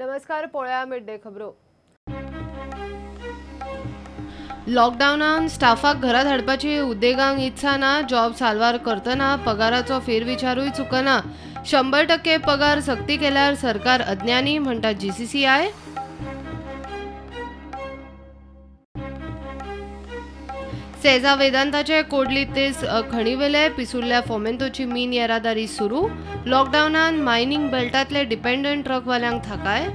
नमस्कार, पळया mid day खबरो. लॉकडावनान स्टाफाक घरा धाडपाची उद्देगांक इत्सा ना. जॉब साल्वार करतना पगाराचो फेरविचारूय चुकना. 100% पगार सक्ती केल्यार सरकार अज्ञानी म्हणटा जीसीसीआय. सेजा वेदांताचे कोडली तेज खणीवेले पिसुल्ल्या फोमेंतोची मीन येरादारी सुरू. लॉकडावनान मायनिंग बेल्टांतले डिपेंडंट ट्रकवाल्यांक थाकाय.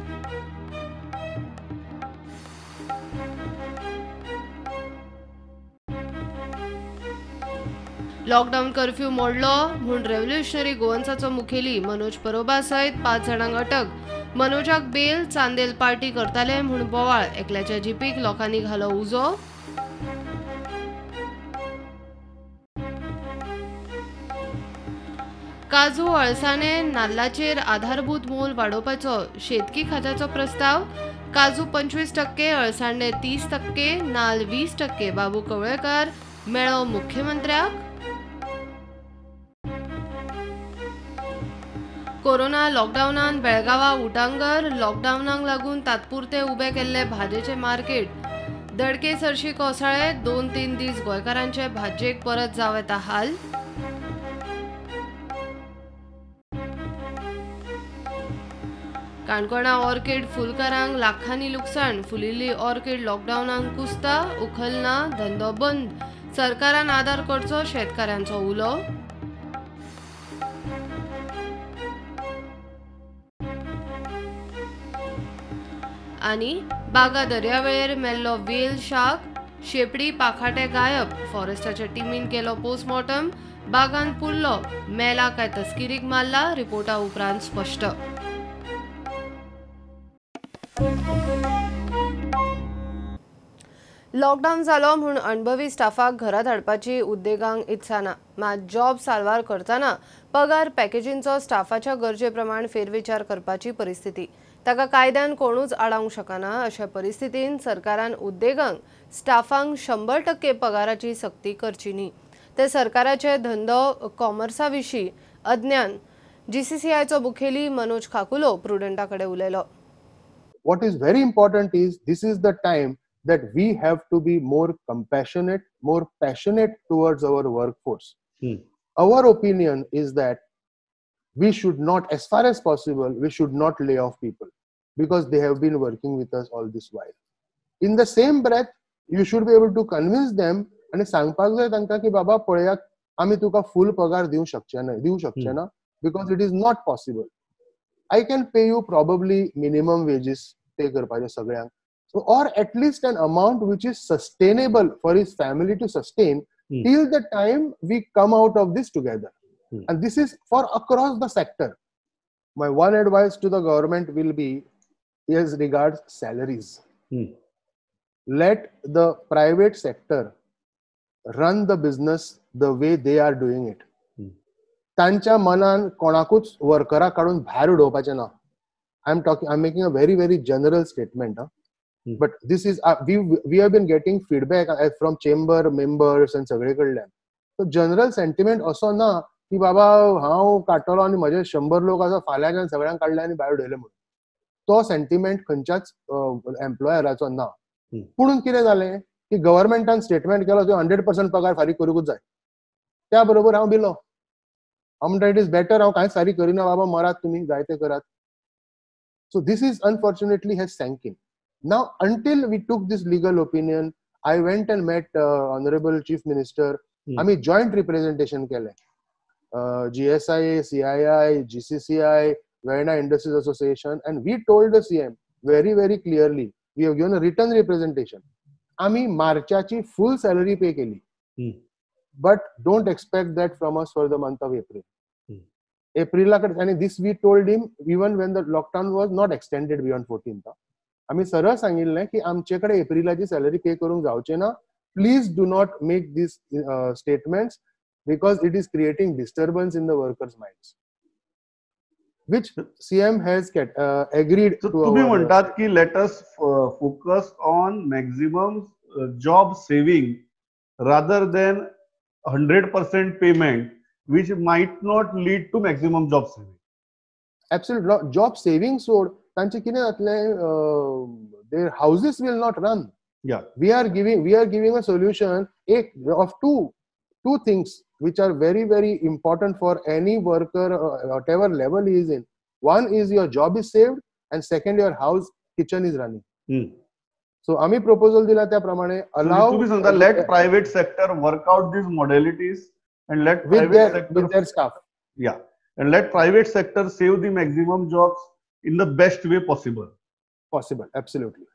लॉकडावन कर्फ्यू मोडलो म्हूण रेव्होल्युशनरी गोवन्साचो मुखेली मनोज परोबा सयत 5 जाणांक अटक. मनोजाक बेल, चांदेल पार्टी करताले म्हूण बोवाळ. एकल्याच्या जिपीक लोकांनी घालो उजो. काजू, अळसाणे, नाल्लाचेर आधारभूत मोल वाडोवपाचो शेतकी खात्याचो प्रस्ताव. काजू 25%, अळसाणे 30%, नाल 20%. बाबू कवळेकर मेळो मुख्यमंत्र्याक. कोरोना लॉकडावनान बेळगांवा उटांगर. लॉकडावनाक लागून तात्पुरते उबे केल्ले भाजयेचे मार्केट दडके सरशी कोसळ्ळे. 2-3 दीस गोंयकारांचे भाजयेक परत जावं येता हाल. काणकोणा ऑर्किड फुलकारांक लाखांनी लुकसाण. फुलिल्ली ऑर्किड लॉकडावनाक कुसता, उखलना, धंदो बंद. सरकारान आदार करचो, शेतकारांचो उलो. आनी बागा दर्यावेळेर मेल्लो वेल शार्क, शेपडी पाखाटे गायब. फॉरेस्टाच्या टिमीन केलो पोस्टमॉर्टम. बागान पुरलो, मेला काय तस्किरीक मारला, रिपोर्टा उपरांत स्पश्ट. लॉकडावन जालो म्हूण अणभवी स्टाफाक घरा धाडपाची उद्देगांक इत्सा ना. मात जॉब साल्वार करतना पगार पॅकेजींचो स्टाफाच्या गरजे प्रमाण फेरविचार करपाची परिस्थिती. ताका कायद्यान कोणूच आडावंक शकना. अशा परिस्थितीन सरकारान उद्देगांक स्टाफांक 100% पगाराची सक्ती करची न्ही. ते सरकाराचे धंदो कॉमर्सा विशीं अज्ञान. जीसीसीआयचो मुखेली मनोज खाकुलो प्रुडंटा कडेन उलयलो. What is very important is this is the time that we have to be more compassionate, more passionate towards our workforce. Our opinion is that we should not, as far as possible, we should not lay off people because they have been working with us all this while. In the same breath, you should be able to convince them and सांगपाक जाय तांकां की बाबा पळयात आमी तुका फुल पगार दिवंक शकचे ना because it is not possible. I can pay you probably minimum wages pay करपाचे सगळ्यांक, so or at least an amount which is sustainable for his family to sustain till the time we come out of this together. And this is for across the sector. My one advice to the government will be as regards salaries. Let the private sector run the business the way they are doing it. तांच्या मनान कोणाकूच वर्करा काडून भायर उडोवपाचें ना. I am making a very very general statement, but this is we have been getting feedback from chamber members आनी सगळे कडल्यान. सो जनरल सेंटिमेंट असो ना की बाबा हांव काडटलो आनी म्हजे 100 लोक आसा फाल्यांच्यान सगळ्यांक काडले आनी भायर उडयले म्हणून. तो सेंटिमेंट खंयच्याच एम्प्लॉयराचो ना. पुणून कितें जालें की गव्हर्मेंटान स्टेटमेंट केलो तुवें 100% पगार फारीक करूंकूच जाय. त्या बरोबर हांव भिलो. हांव म्हणटा it is better हांव कांयच फारीक करिना बाबा, मरात तुमी, जाय तें करात. So this is unfortunately has sank in. Now until we took this legal opinion, I went and met honourable chief minister. आमी जॉयंट रिप्रेझेंटेशन केलें. GSIA, CII, GCCI, Verna Industries Association, and we told the CM very very clearly, we have given a written representation. आमी मार्चाची फुल salary pay केली, but don't expect that from us for the month of April. Aprilia कडेन, आनी this we told him even when the lockdown was not extended beyond 14th. आमी सरळ सांगिल्लें की आमचे कडेन एप्रिलाची सॅलरी पे करूंक जावचें ना. Please do not make these statements because it is creating disturbance in the workers' minds, which CM has agreed to. तुम्ही म्हणतात की let us focus on maximum job saving rather than 100% payment, which might not lead to maximum job saving. Absolutely. Job saving सोड, तांचे कितें जातलें, their houses will not run. Yeah. We are giving a solution of two things which are very, very important for any worker, whatever level he is in. One is your job is saved, and second, your house kitchen is running. So आम्ही proposal दिला त्या प्रमाणे allow. तुम्ही सांगता let private sector work out these modalities and let private sector with their staff. Yeah, and let private sector save the maximum jobs in the best way possible. Possible, absolutely.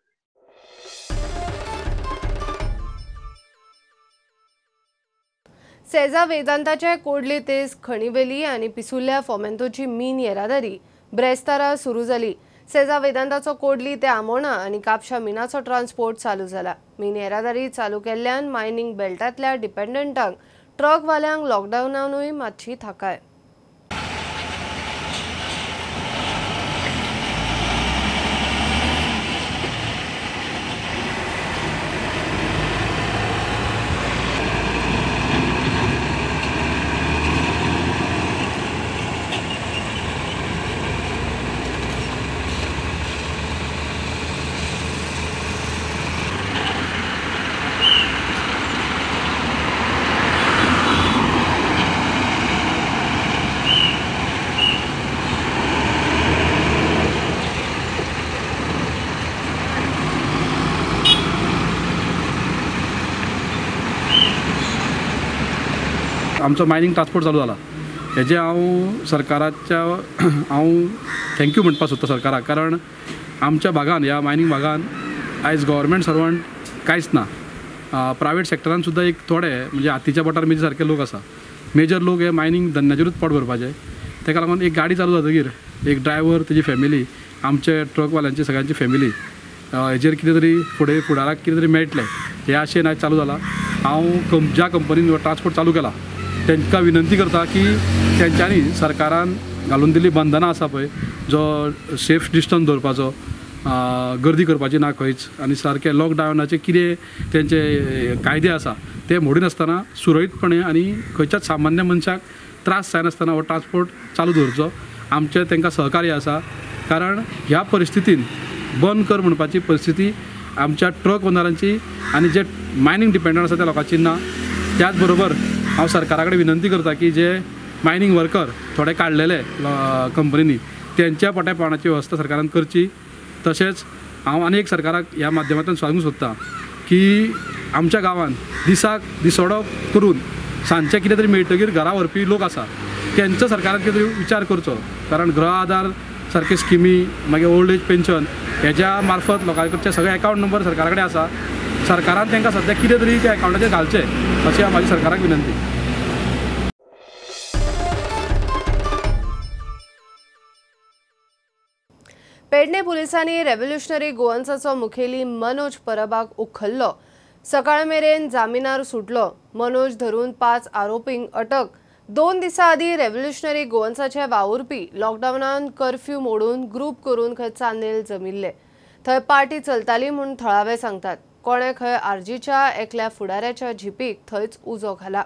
सेजा वेदांताच्या कोडली तेज खणीवेली आनी पिसुल्ल्या फोमेंतोची मीन येरादारी ब्रेस्तारा सुरू जाली. सेजा वेदांताचो कोडली ते आमोणा आनी कापशा मिनाचो ट्रान्सपोर्ट चालू जाला. मीन येरादारी चालू केल्ल्यान मायनिंग बेल्टांतल्या डिपेंडंटांक ट्रकवाल्यांक लॉकडावनानूय मातशी थाकाय. आमचो मायनींग ट्रान्सपोर्ट चालू जाला हेजें हांव सरकाराच्या हांव thank you म्हणपाक सोदता सरकाराक, कारण आमच्या भागान ह्या मायनींग भागान आयज गव्हर्मेंट सर्वंट कांयच ना. प्रायवेट सेक्टरान सुद्दां एक थोडे म्हणजे हातीच्या बोटार मेजी सारके लोक आसा. मेजर लोक हे मायनींग धंद्याचेरूच पोट भरपाचे. ताका लागून एक गाडी चालू जातकीर एक ड्रायव्हर, तेजी फॅमिली, आमचे ट्रकवाल्यांची सगळ्यांची फॅमिली हेजेर कितें तरी फुडें फुडाराक कितें तरी मेळटलें हे आशेन आयज चालू जाला. हांव ज्या कंपनीन ट्रान्सपोर्ट चालू केला तांकां विनंती करता की तेंच्यांनी सरकारान घालून दिल्ली बंधनां आसा पळय, जो सेफ डिस्टन्स दवरपाचो, गर्दी करपाची ना खंयच, आनी सारकें लॉकडावनाचे कितें तेंचे कायदे आसा ते मोडिनासतना सुरळीतपणे आनी खंयच्याच सामान्य मनशाक त्रास जायनासतना हो ट्रान्सपोर्ट चालू दवरचो. आमचें तांकां सहकार्य आसा, कारण ह्या परिस्थितीन बंद कर म्हणपाची परिस्थिती आमच्या ट्रक ओनरांची आनी जे मायनींग डिपेंडंट आसा त्या लोकांची ना. त्याच बरोबर हांव सरकारा कडेन विनंती करता की जे मायनींग वर्कर थोडे काडलेले कंपनींनी तेंच्या पोट्या पावणाची वेवस्था सरकारान करची. तशेंच हांव आनी एक सरकाराक ह्या माध्यमांतल्यान सांगूंक सोदता की आमच्या गांवांत दिसाक दिसोडो करून सांजचें कितें तरी मेळटकीर घरा व्हरपी लोक आसा, तेंचो सरकारान कितें तरी विचार करचो, कारण गृह आधार सारके स्किमी, मागीर ओल्ड एज पेन्शन हेज्या मार्फत लोकां कडचे सगळे एकावंट नंबर सरकारा कडेन आसा. सरकारान तांकां सद्या कितें तरी त्या एकावंटाचेर घालचें अशी हांव म्हाजी सरकाराक विनंती. पेडणे पुलिसांनी रेव्होल्युशनरी गोवन्साचो मुखेली मनोज परबाक उखल्लो. सकाळ मेरेन जामिनार सुटलो. मनोज धरून 5 आरोपींक अटक. 2 दिसां आदीं रेव्होल्युशनरी गोवन्साचे वावुरपी लॉकडावनान कर्फ्यू मोडून ग्रुप करून खंय चांदेल जमिल्ले. थंय पार्टी चलताली म्हूण थळावे सांगतात. कोणे खंय आरजीच्या एकल्या फुडाऱ्याच्या झिपीक थंयच उजो घाला.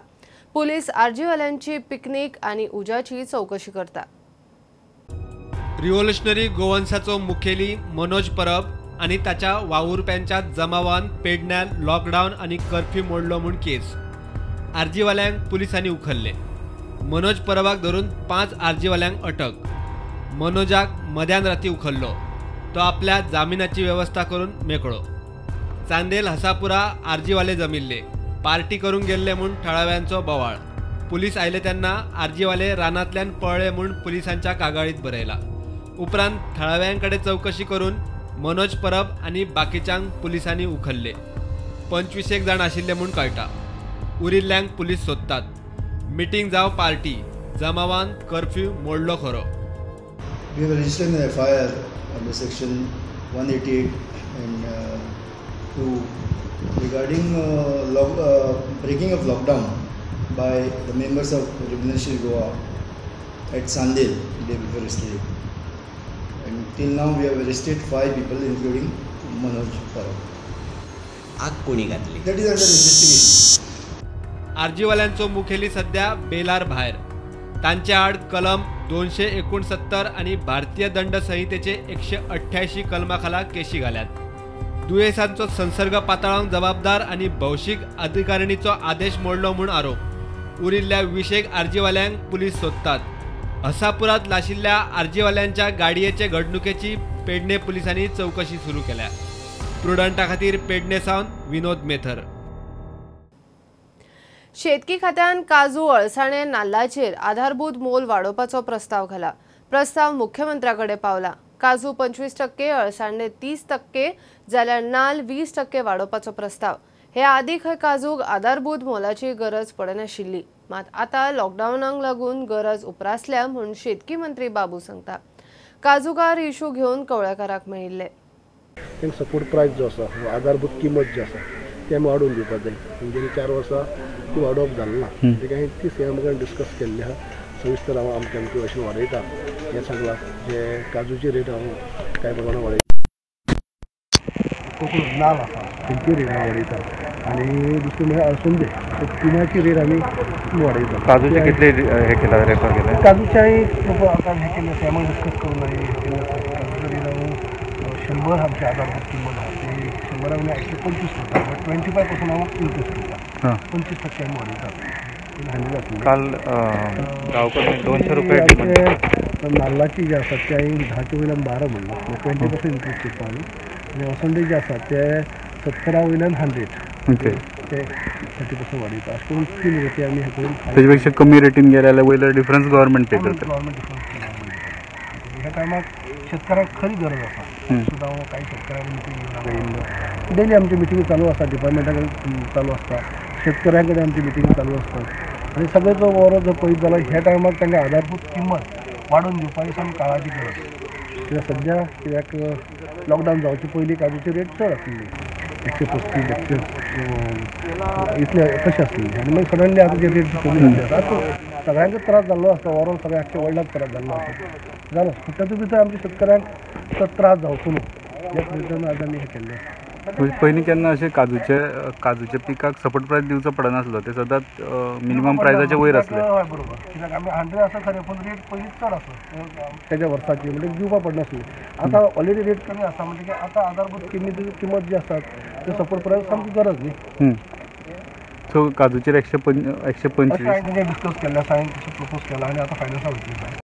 पुलीस आरजीवाल्यांची पिकनीक आनी उज्याची चवकशी करता. रिव्होल्युशनरी गोवन्साचो मुखेली मनोज परब आनी ताच्या वावुरप्यांच्या जमावान पेडण्यां लॉकडावन आनी कर्फ्यू मोडलो म्हूण केस. आरजीवाल्यांक पुलिसांनी उखल्ले. मनोज परबाक धरून 5 आरजीवाल्यांक अटक. मनोजाक मध्यान राती उखल्लो. तो आपल्या जामिनाची वेवस्था करून मेकळो. चांदेल हसापुरा आरजीवाले जमिल्ले. पार्टी करूंक गेल्ले म्हूण थळाव्यांचो बोवाळ. पुलीस आयले तेन्ना आरजीवाले रानांतल्यान पळ्ळे म्हूण पुलिसांच्या कागाळीत बरयला. उपरांत थळाव्यांकडे चवकशी करून मनोज परब आनी बाकीच्यांक पुलिसांनी उखल्ले. 25 जाण आशिल्ले म्हूण कळटा. उरिल्ल्यांक पुलीस सोदतात. मिटींग जावं पार्टी, जमावान कर्फ्यू मोडलो खरो. We have registered an FIR under section 188 and 2 regarding breaking of lockdown by the members of Revolutionary Goa at Chandel day before yesterday. And till now we have arrested 5 people including Manoj Parab. आग कोणी घातली? That is under investigation. आरजीवाल्यांचो मुखेली सध्या बेलार भायर. तांचे आड कलम 269 आनी भारतीय दंड संहितेचे 188 कलमा खाला केशी घाल्यात. दुयेंसांचो संसर्ग पातळावंक जबाबदार आनी भौशीक अधिकारिणीचो आदेश मोडलो म्हूण आरोप. उरिल्ल्या 20 आरजीवाल्यांक पुलीस सोदतात. हसापुरात लाशिल्ल्या आरजीवाल्यांच्या गाडयेचे घडणुकेची पेडणे पुलिसांनी चवकशी सुरू केल्या. प्रुडंटा खातीर पेडणे सावन विनोद मेथर. शेतकी खात्यान काजू, अळसाणे, नाल्लाचेर आधारभूत मोल वाडोवपाचो प्रस्ताव घाला. प्रस्ताव मुख्यमंत्र्याकडे पावला. काजू 25%, अळसाणे 30% जाल्यार नाल 20% वाडोवपाचो प्रस्ताव. हे आदी खंय काजूक आधारभूत मोलाची गरज पडनाशिल्ली, मात आतां लॉकडावनाक लागून गरज उप्रासल्या म्हूण शेतकी मंत्री बाबू सांगता. काजूकार इशू घेवन कवळेकाराक मेळिल्ले. सपोर्ट प्रायस जो आसा, आधारभूत किंमत जी आसा ती आमी वाडोवन दिवपाक जाय. म्हणजे 4 वर्सां ती वाडोवप जालें ना, ते हांवें ती सीएम कडेन डिस्कस केल्ली आसा. सविस्तर हांव आमचे आमचे भाशेन वाडयता हें सांगलां. जे काजूची रेट हांव कांय प्रमाणान वाडयता, कोकण नाल आसा तेंची रेट हांव वाडयता, आनी दुसरें म्हळ्यार अळसुंदे तिनाची रेट आमी वाडयता. काजूचे कितले हे केला रेफर केले? काजूचे हांवें हें केल्लें सीएमाक डिस्कस करून हांवें हें केल्लें आसा. काजूचे रेट हांव 100 आमची आधारभूत किंमत आसा ती 100 वयल्यान 125 करता, बट 25% हांव इन्क्रीज करता, 25% आमी वाडयता. काल गांवकर 200 रुपये नाल्लाची जे आसा ते हांवें 10 वयल्यान 12 म्हणलां, 20% इन्क्रीज करता आमी. आनी असंडे जे आसा ते 70 वयल्यान 100, ते 30% वाडयता. अशें करून 3 रेटी आमी हें करून तेजे पेक्षा कमी रेटीन गेले जाल्यार वयलो डिफरन्स गव्हर्मेंट पे करता. गव्हर्मेंट डिफरन्स ह्या टायमाक शेतकऱ्यांक खरी गरज आसा. सुद्दां हांव कांय शेतकऱ्यांक मिटींग घेवन हांगा येयल्लो. डेली आमची मिटिंग चालू आसा, डिपार्टमेंटा कडेन चालू आसता, शेतकऱ्यां कडेन आमची मिटिंग चालू आसतात. आनी सगळें जो ओवरऑल जर पळयत जाल्यार ह्या टायमाक तांकां आधारभूत किंमत वाडोवन दिवपाची सामकी काळाची गरज. कित्याक सद्या कित्याक लॉकडावन जावचे पयलीं काजूची रेट चड आसली, 135, 100 इतले तशें आसली. आनी मागीर सडनली आतां जे रेट कमी जाल्ले आसा, आतां सगळ्यांकच त्रास जाल्लो आसता, ओवरऑल सगळ्या आख्ख्या वर्ल्डाक त्रास जाल्लो आसा जालो. पूण तातूंत भितर आमच्या शेतकऱ्यांक तो त्रास जावचो न्हू ह्या प्रयत्नान आज आमी हें केल्लें. पयलीं केन्ना अशें काजूच्या पिकाक सपोर्ट प्रायस दिवचो पडनासलो, ते सदांच मिनिमम प्रायसाचे वयर आसले. हय बरोबर, कित्याक आमी 100 आसा खरें, पूण रेट पयलींच चड आसा तेज्या वर्साची, म्हणजे दिवपाक पडनासली. आतां ऑलरेडी रेट कमी आसा, म्हणटकीर आतां आधारभूत किंमत जी आसा ते सपोर्ट प्रायस सामकी गरज न्ही. सो काजूचेर 125 हांवें तेंचे डिस्कस केल्लें आसा, हांवें तशें प्रपोज केलां आनी आतां फायनल्सा वयतली.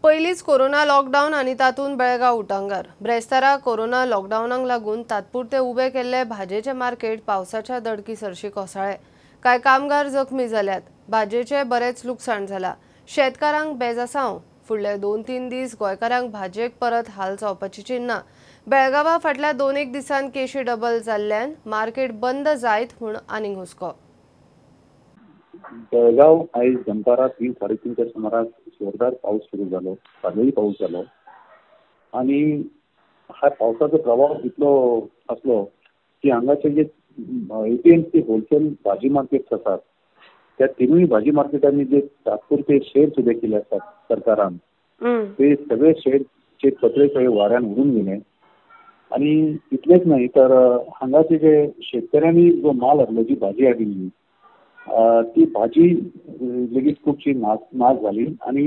पयलींच कोरोना लॉकडावन आनी तातूंत बेळगांव उटांगार. ब्रेस्तारा कोरोना लॉकडावनाक लागून तात्पुरते उबे केल्ले भाजयेचे मार्केट पावसाच्या दडकी सरशी कोसळ्ळे. कांय कामगार जखमी जाल्यात. भाजयेचे बरेंच लुकसाण जाला. शेतकारांक बेजासांव. फुडले 2-3 दीस गोंयकारांक भाजयेक परत हाल जावपाची चिन्नां. बेळगांवा फाटल्या 2-1 दिसांत केशी डबल जाल्ल्यान मार्केट बंद जायत म्हूण आनीक हुस्को. बेळगांव आयज दनपारां 3 साडेतीनच्या सुमाराक जोरदार पाऊस सुरू झालो, वादळी पाऊस झालो आणि हा पावसाचो प्रभाव इतलो असलो की हांगाचे जे एपीएमसी होलसेल भाजी मार्केट्स आसात त्या तिनूय भाजी मार्केटांनी जे तात्पुरते शेड्स उबे केले आसात सरकारान, ते सगळे शेडचे पत्रे सगळे वाऱ्यान उडून गेले. आणि इतलेच नाही तर हांगाचे जे शेतकऱ्यांनी जो माल हाडलो, जी भाजी हाडिल्ली ती भाजी लेगीत खुबशी नाश झाली आणि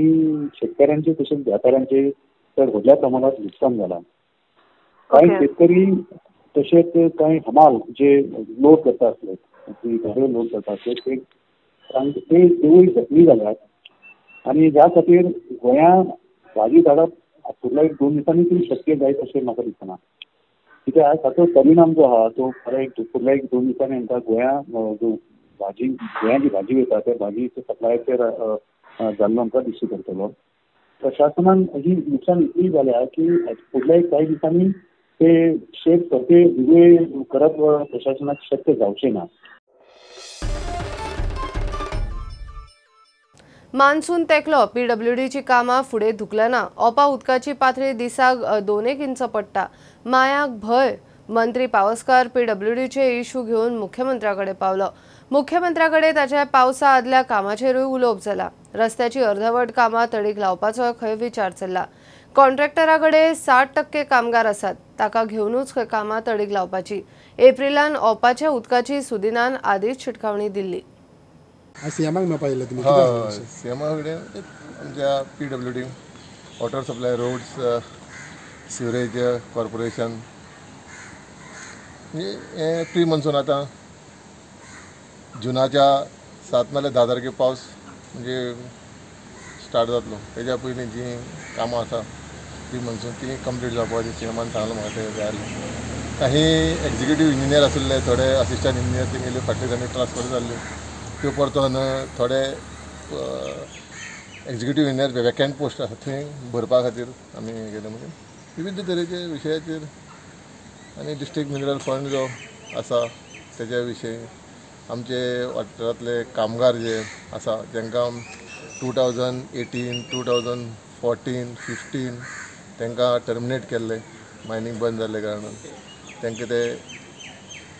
शेतकऱ्यांचे तसेच व्यापाऱ्यांचे तर व्हडल्या प्रमाणात नुकसान झाला. काही शेतकरी तसेच काही हमाल जे लोड करता असले, गाडयो लोड करता असले, ते तेवूय जखमी जाल्यात. आणि ह्या खातीर गोंया भाजी धाडप फुडल्या 1-2 दिसांनी तरी शक्य जायत अशें म्हाका दिसना. कित्याक ताचो परिणाम जो आहा तो फुडल्या 1-2 दिसांनी आमकां गोंया जो भाजी गोंया जी भाजी वयता त्या भाजीच्या सप्लायाचेर जाल्लो आमकां दिश्टी पडटलो. प्रशासनान ही नुकसान इतली जाल्या की फुडल्या कांय दिसांनी ते शेत परते उबे करप प्रशासनाक शक्य जावचें ना. मान्सून तेकलो. पीडब्ल्यूडीची कामां फुडें धुकलना. ओपा उदकाची पातळी दिसाक 2-1 इंच पडटा. मायाक भंय. मंत्री पावसकार पीडब्ल्यूडीचे इशू घेवन मुख्यमंत्र्याकडे पावलो. मुख्यमंत्र्याकडे ताच्या पावसा आदल्या कामाचेरूय उलोवप जाला. रस्त्याची अर्धवट कामां तडीक लावपाचो खंय विचार चल्ला. कॉन्ट्रॅक्टरा कडेन 60% कामगार आसात, ताका घेवनूच कामां तडीक लावपाची। एप्रिलान ओपाच्या उदकाची सुदिनान आदीच शिटकावणी दिल्ली। सीएमाक मेळपा येयल्ले तुमी? हय, सीएमा कडेन आमच्या PWD, water supply, roads, sewerage corporation, म्हणजे हें प्री मॉन्सून आतां जुनाच्या 7 नाल्यार 10 तारखे पावस म्हणजे स्टार्ट जातलो। तेज्या पयलीं जीं कामां आसा प्री मॉन्सून ती कंप्लीट जावपाची सीएमान सांगलां म्हाका तें जाय आसलें। काही एक्झिक्युटीव इंजिनियर आशिल्ले, थोडे असिस्टंट इंजिनियर तेंगेले फाटले दिसांनी ट्रान्सफर जाल्ल्यो, त्यो परतून थोडे एक्झिक्युटीव इंजिनियर वेकंट पोस्ट आसा थंय भरपा खातीर आमी गेले। म्हणजे विविध तरेचे विशयाचेर आनी डिस्ट्रिक्ट मिनरल फंड जो आसा तेज्या विशयी आमचे वाठारांतले कामगार जे आसा तांकां 2018, 2014, 15 तांकां टर्मिनेट केल्ले मायनींग बंद जाल्ले कारणान तांकां ते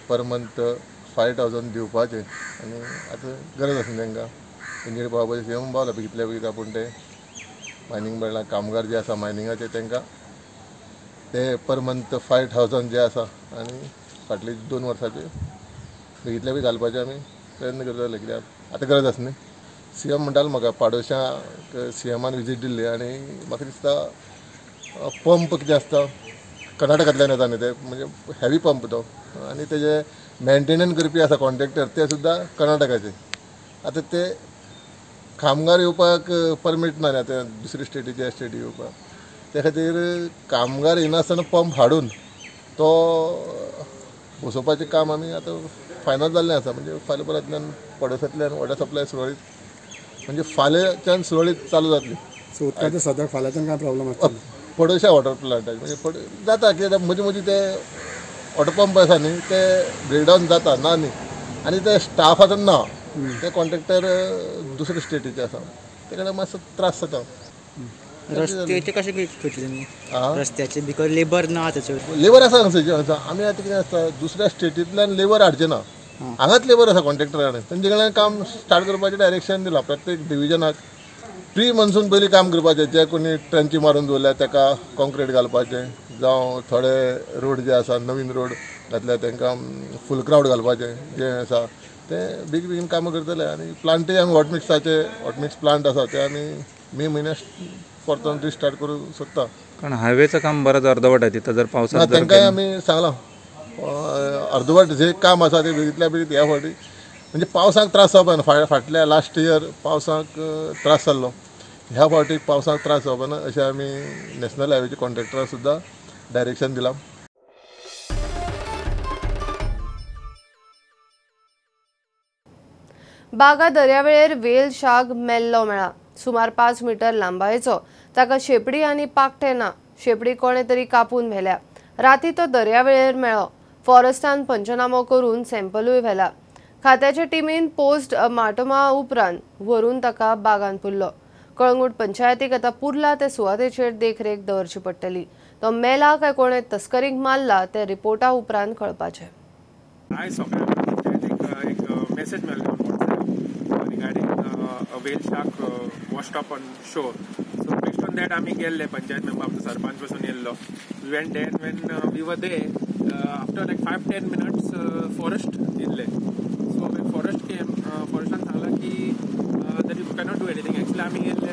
पर मंथ 5000 दिवपाचे आनी आतां गरज आसा तांकां तेंचेर पावपाचें। सीएम पावला बेगितल्या बेगीन आपूण ते मायनींग मेळ्ळा कामगार जे आसा मायनिंगाचे तांकां ते पर मंथ 5000 जे आसा आनी फाटले 2 वर्साचे बेगितल्या बेगीन घालपाचे आमी प्रयत्न करतले, कित्याक आतां गरज आसा न्ही। सीएम म्हणटालो म्हाका पाडोश्या सीएमान विजीट दिल्ली आनी म्हाका दिसता पंप कितें आसता कर्नाटकांतल्यान येता न्ही ते, म्हणजे हेवी पंप तो आनी तेजे मेंटेनन्स करपी आसा कॉन्ट्रॅक्टर ते सुद्दां कर्नाटकाचे। आतां ते कामगार येवपाक परमीट ना न्ही आतां दुसरे स्टेटीचे स्टेटी येवपाक, त्या खातीर कामगार येनासतना पंप हाडून तो बसोवपाचें काम आमी आतां फायनल जाल्लें आसा। म्हणजे फाल्यां परतल्यान पडोसांतल्यान वॉटर सप्लाय सुरळीत म्हणजे फाल्यांच्यान सुरळीत चालू जातली। सो उदकाचें सद्याक फाल्यांच्यान काय प्रॉब्लम आसतलो पडोशा वॉटर प्लांटाचे? म्हणजे जाता कित्याक मदीं मदीं ते वॉटर पंप आसा न्ही ते ब्रेकडावन जाता ना न्ही, आनी ते स्टाफ आतां ना, ते कॉन्ट्रॅक्टर दुसरे स्टेटीचे आसा, ते कडेन मातसो त्रास जाता। रस्त्याचे कशें करतले तुमी? रस्त्याचे because labour ना आतां, लेबर आसा हांगासर। आमी आतां कितें आसता दुसऱ्या स्टेटींतल्यान लेबर हाडचे ना, हांगाच लेबर आसा कॉन्ट्रॅक्टरा कडेन, तेंचे कडल्यान काम स्टार्ट करपाचें डायरेक्शन दिलां। प्रत्येक डिविजनाक प्री मॉन्सून पयलीं काम करपाचें, जे कोणी ट्रेंची मारून दवरल्या ताका कॉन्क्रीट घालपाचें, जावं थोडे रोड जे आसा नवीन रोड घातल्या तांकां फूल क्रावड घालपाचें जें आसा तें बेगीन बेगीन कामां करतले। आनी प्लांटय आमी हॉटमिक्साचे हॉटमिक्स प्लांट आसा ते आमी मे म्हयन्या परतून रिस्टार्ट करूंक सोदता। कारण हायवेचं काम बरंच अर्धवट आहे तिथं जर पावसात तांकांय आमी सांगलां अर्धवट जे काम आसा तें बेगितल्या बेगीन ह्या फावटी म्हणजे पावसाक त्रास जावपा ना। फाटल्या लास्ट इयर पावसाक त्रास जाल्लो, ह्या फावटी पावसाक त्रास जावपा ना अशें आमी नॅशनल हायवेच्या कॉन्ट्रॅक्टराक सुद्दां डायरेक्शन दिलां। बागा दर्यावेळेर वेल शाग मेल्लो मेळा। सुमार 5 मीटर लांबायेचो, ताका शेपडी आनी पाकटे ना। शेपडी कोणे तरी कापून व्हेल्या। राती तो दर्यावेळेर मेळ्ळो। फॉरेस्टान पंचनामो करून सॅम्पलूय व्हेला। खात्याचे टिमीन पोस्ट मार्टमा उपरांत व्हरून ताका बागान पुरलो। कळंगूट पंचायतीक आतां पुरला ते सुवातेचेर देखरेख दवरची पडटली। तो मेला काय कोणे तस्करीक मारला ते रिपोर्टा उपरांत कळपाचें। आयज सगळ्या पंचायतीक एक मेसेज मेळ्ळो regarding a whale shark washed up on shore. So based on that आमी गेल्ले पंचायत मेंबर आमचो सरपंच पासून येयल्लो. We went there and when we were there after like 5-10 minutes forest येयल्ले. So when forest came, फॉरेस्टान सांगलां की that you cannot do anything. Actually आमी येयल्ले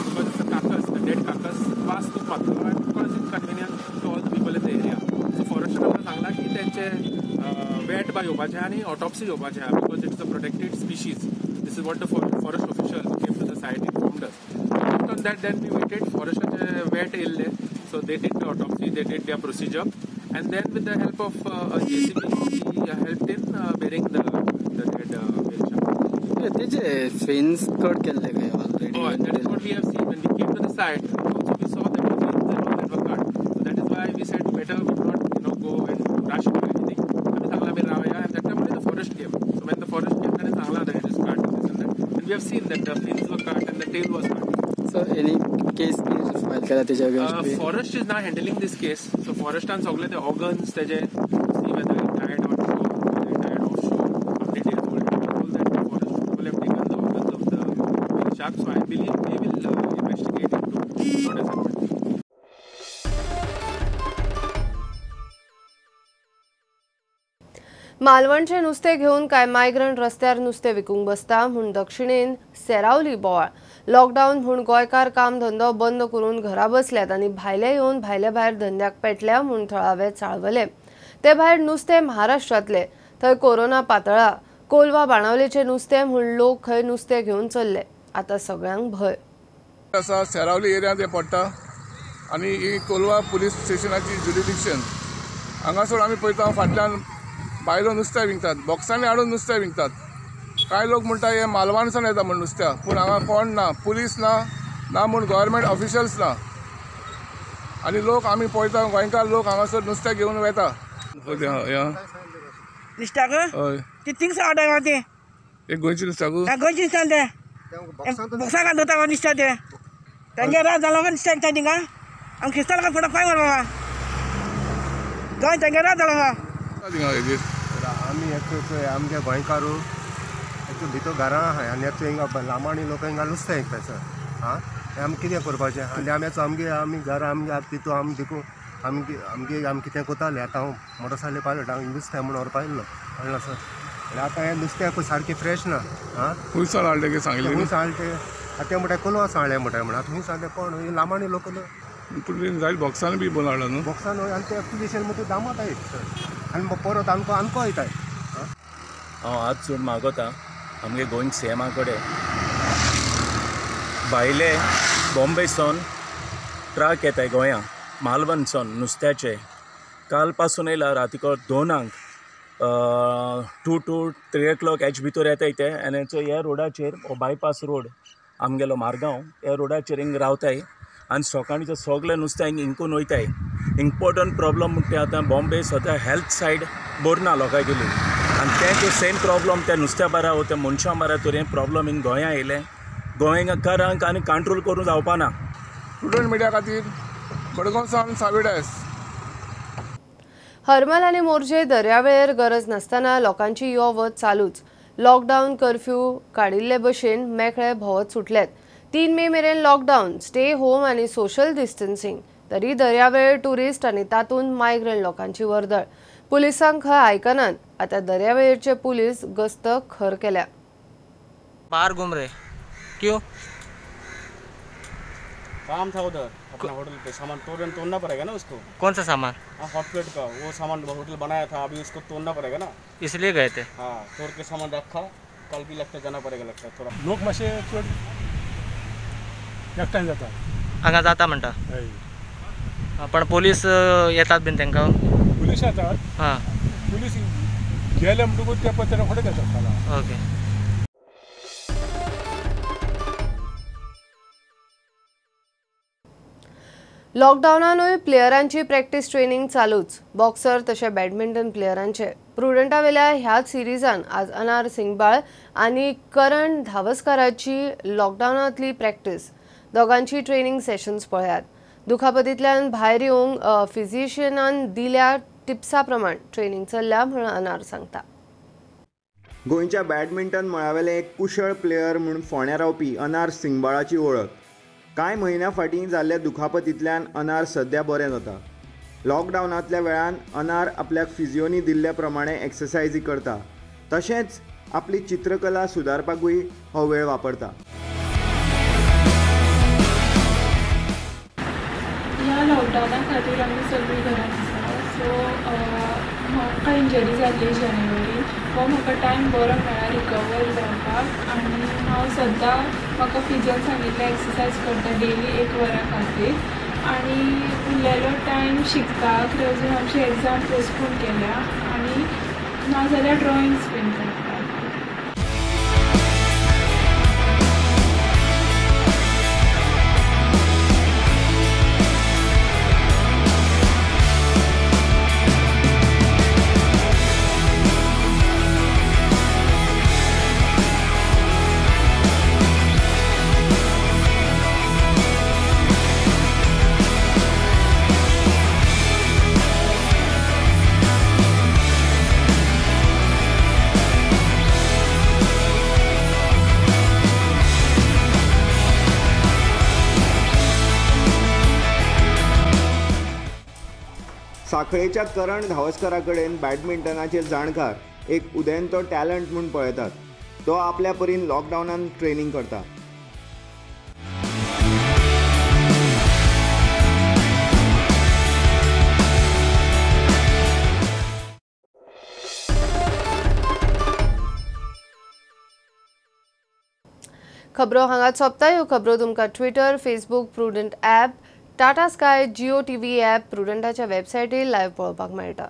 because it's a carcass, the dead carcass वास खूब मारतलो and because it's convenient to all the people in the area. So फॉरेस्टान आमकां सांगलां की तेंचे वेट बाय येवपाचें आनी ऑटोप्सी घेवपाचें आहा because it's a protected species. This is what the forest official who came to the site informed us. Based on that, then we waited. Forest vet येयल्ले, so they did the autopsy, they did their procedure, and then with the help of a JCB, we helped in burying the dead whale shark. तेजे fins cut केल्ले काय already? Oh, that is what we have seen when we came to the site. Also we saw that the fins and all that were cut. So that is why we said better we not go and rush into anything. आमी सांगला आमी रावया, and that time only the forest came. So when the forest came, ताणें सांगला that it is cut, this and that. And we have seen that the fins were cut and the tail was cut. So any case file केला तेच्या against? Forest is now handling this case. So फॉरेस्टान सगळे ते organs तेजे see whether it died on shore, whether it died offshore, how many days old, all that the forest people have taken the organs of the whale shark. So I believe they will investigate into what has happened. मालवणचें नुस्तें घेवन कांय migrant रस्त्यार नुस्तें विकूंक बसता म्हूण दक्षिणेन सेरावली बोवाळ. Lockdown म्हूण गोंयकार काम धंदो बंद करून घरा बसल्यात आनी भायले येवन भायले भायर धंद्याक पेटल्या म्हूण थळावे चाळवले. ते भायर नुस्तें महाराष्ट्रांतले, थंय कोरोना पातळा. कोलवा बाणावलेचें नुस्तें म्हूण लोक खंय नुस्तें घेवन चल्ले. आतां सगळ्यांक भंय आसा. सेरावली एरियांत हें पडटा आनी ही कोलवा पुलीस स्टेशनाची ज्युरिडिक्शन. हांगासर आमी पळयता फाटल्यान बायलो नुस्तें विकतात, बॉक्सांनी हाडून नुस्तें विकतात. कांय लोक म्हणटा हे मालवणसान येता म्हूण नुस्त्या, पूण हांगा कोण ना, पुलीस ना, ना म्हूण गव्हर्मेंट ऑफिशियल्स ना. आनी लोक आमी पळयता गोंयकार लोक हांगासर नुस्तें घेवन वेता. नुस्त्याक ती थिंगसावन हाडटा ते एक गोंयची नुस्त्याक, गोंयची नुस्त्या ते बॉक्सां घालून दवरता नुस्त्या ते तांगे रात जालो नुस्त्या विकता थिंगा. आमी क्रिस्तांव लोकांक फुडें पांय मारपा गोंय तांगे रात जालो. आमी एकचो आमगे गोंयकारू एकचो भितर घरां आहाय आनी एकचो हिंगा लांबाणी लोक हिंगा नुस्तें विकता सर. आं आमी कितें करपाचें? आनी आमी आमगे आमी घरां आमगे तितू आमी देखून आमगे आमगे आमी कितें करताले. आतां हांव मोटरसायकल पायलट हांव नुस्तें म्हूण व्हरपा येयल्लो कळ्ळें सर. आनी आतां हें नुस्तें सारकें फ्रेश ना. आं खंय हाडलें की सांगलें खंय हाडलें? आतां तें म्हणटा कोलवा सांगलें म्हणटा म्हण. आतां खंय सांगलें कोण लांबाणी लोक पूण जायत बॉक्सान बी बोन हाडला न्हू बॉक्सान. आनी ते एप्लिकेशन म्हण दामत सर आनी परत आमकां आमकां वयताय. हांव हात जोडून मागोता आमगे गोंय सी एमा कडेन, भायले बॉम्बे सावन ट्रक येताय गोंया मालवण सावन नुस्त्याचे. काल पासून येयला रातीको 2 2 to 3 o'clock H भितर येताय ते. आनी ह्या रोडाचेर हो बायपास रोड आमगेलो मारगांव, ह्या रोडाचेर हिंग रावताय आनी सकाळीं सगळें नुस्तें हिंग इंकून वयताय. इम्पोर्टंट प्रॉब्लम म्हणटा आतां बॉम्बे सद्या हेल्थ सायड बरी ना लोकांगेली आनी तें सेम प्रॉब्लम त्या नुस्त्या बारा वो त्या मनशां बारा तर हें प्रॉब्लम हिंग गोंया येयलें. गोंयकारांक आनी कंट्रोल करूंक जावपा ना. स्टुडंट मिडिया खातीर मडगांव सावन सावी डायस. हरमल आनी मोरजे दर्यावेळेर गरज नासतना लोकांची यो वच चालूच. लॉकडावन कर्फ्यू काडिल्ले भशेन मेकळे भोंवत सुटल्यात. 3 मे मेरेन लॉकडावन, स्टे होम आनी सोशल डिस्टन्सिंग, तरी दर्यावेळेर ट्युरिस्ट आनी तातूंत मायग्रंट लोकांची वर्दळ. पुलिसांक खंय आयकनात. आतां दर्यावेळेरचे पुलीस गस्त खर केल्या. बाहर घूम रहे क्यों? काम था उधर अपना होटल पे, सामान तोड़ना पड़ेगा ना उसको. कौन सा सामान? हाँ, हॉट प्लेट का वो सामान होटल बनाया था, अभी उसको तोड़ना पड़ेगा ना, इसलिए गए थे. हाँ, तोड़ के सामान रखा, कल भी लगता जाना पड़ेगा लगता थोड़ा. लोक मातशे चड एकठांय जाता हांगा जाता म्हणटा, पण पोलीस येतात बीन तांकां? पुलीस येतात. हां, पुलीस गेले म्हणटकूच ते पत्र रोखडे येतात. ओके. लॉकडावनानूय प्लेयरांची प्रॅक्टीस ट्रेनिंग चालूच. बॉक्सर तशें बॅडमिंटन प्लेयरांचे. प्रुडंटावेल्या ह्याच सिरिजान आज अनार सिंगबाळ आनी करण धावस्कराची लॉकडावनांतली प्रॅक्टीस. दोगांची ट्रेनिंग सेशन्स पळयात. दुखापतींतल्यान भायर येवंक फिजिशियनान दिल्या टिप्सा प्रमाण ट्रेनिंग चल्ल्या म्हूण अनार सांगता. गोंयच्या बॅडमिंटन मळावेले एक कुशळ प्लेयर म्हूण फोंड्या रावपी अनार सिंगबाळाची वळख. कांय म्हयन्यां फाटीं जाल्ल्या दुखापतींतल्यान अनार सद्या बरें जाता. लॉकडावनांतल्या वेळान अनार आपल्याक फिजियोनी दिल्ल्या प्रमाणे एक्सरसायजी करता, तशेंच आपली चित्रकला सुदारपाकूय हो वेळ वापरता. ह्या लॉकडावना खातीर आमी सगळीं घरांत आसा. सो म्हाका इंजरी जाल्ली जानेवारीन, हो म्हाका टायम बरो मेळ्ळा रिकवर जावपाक. आनी हांव सद्दां म्हाका फिजियोन सांगिल्लें एक्सरसायज करता डेली 1 वरा खातीर, आनी उरलेलो टायम शिकपाक. अजून आमची एग्जाम पोस्टपोन केल्या आनी नाजाल्यार ड्रॉइंग्स बीन करता. साखळेच्या करण धावस्करा कडेन बॅडमिंटनाचे जाणकार एक उदेंतो टॅलंट म्हूण पळयतात. तो आपल्या परीन लॉकडावनान ट्रेनिंग करता. खबरो हांगाच सोंपता. ह्यो खबरो तुमकां Twitter, Facebook, Prudent app, Tata Sky, Jio TV app, प्रुडंटाच्या वेबसायटीर live पळोवपाक मेळटा.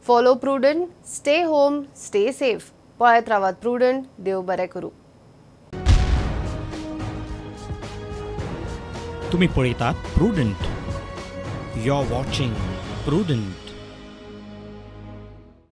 Follow Prudent, stay home, stay safe. पळयत रावात प्रुडंट. देव बरें करूं. तुम्ही पळयतात Prudent. You are watching Prudent.